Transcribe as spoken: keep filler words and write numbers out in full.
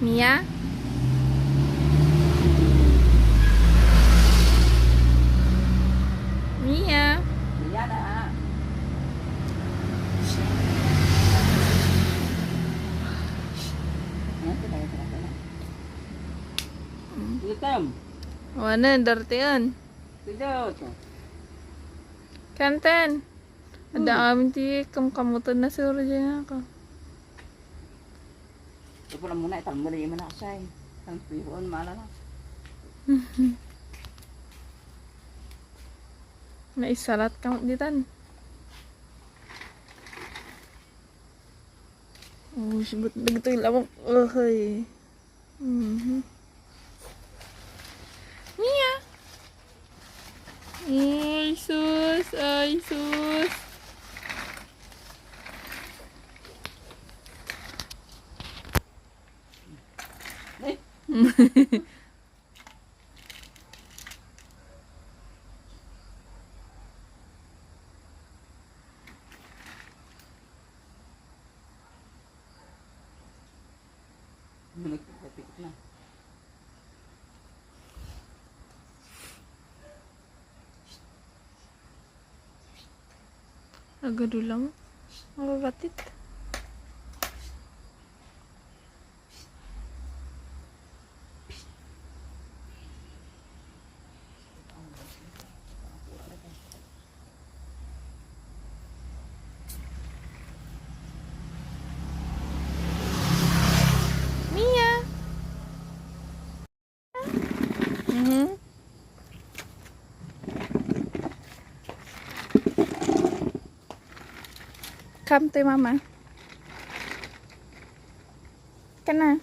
Mia? Mia? Mia na. Ayan, kita, kita, kita. Itam. Wanen, dartian. Tidak. Kanten. Ada amin ti kamkamutan na si Regina ko. Ito pala muna, itan mo rin yung manasay. Ang pihon, mala na. Naisalat ka ditan. Oh, sibut dagitoy lamok. Ohoy. Mhm. Mia! Ay, sus! Ay, sus! Nagpapapikit na. Agadu lang. Mababatit. Mia. Mhm. Come to mama. Kana.